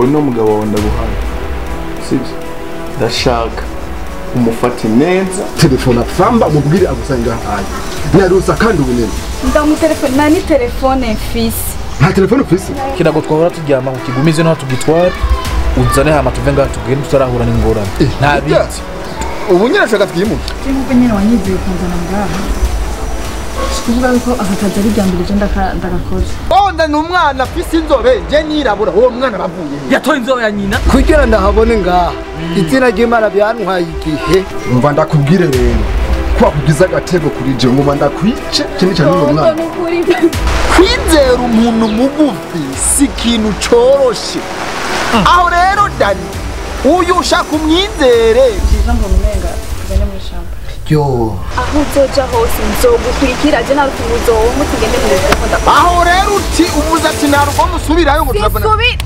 Uyu ni umugabo wawe ndaguhaye, sibyo? Ndashaka umufate neza. Telefone afamba umubwire agusanga ahaye nyarusa kandi ubunene. Ndamutelefone nani telefone mfise. Nta telefone ufise? Kirago twahora turyama ngo kigumize naho tugitware uzane hama tuve ngaha tugende tutarahura n'ingorane. Nta bindi. Ubu nyine ashaka twimuke. Nkuko nyine wanyizeye ukanzana ngaha, kuvuga yuko aka kazi ari irya mbere je ndagakoze. Onda ni umwana afise inzobe je nirabura, uwo mwana bavuye he? Yatoye inzobe ya nyina. Kugira ndahabone ngaha izina ry'Imana byantwaye igihe. Umva ndakubwire rero ko wakugize agatego kuri je ngoma ndakwice cyane cyane uwo mwana. Kwizera umuntu mugufi si ikintu coroshe. Aho rero Dani uyu ushaka umwizere. Byiza ngo umenga tugende muri shamba. Yo aho uzoja hose nzogukurikira je nta rufunguzo wowe mutugende mu rugo. Aho rero uti uvuze ati nta rugo musubirayo ngo turabona. Sinsubi-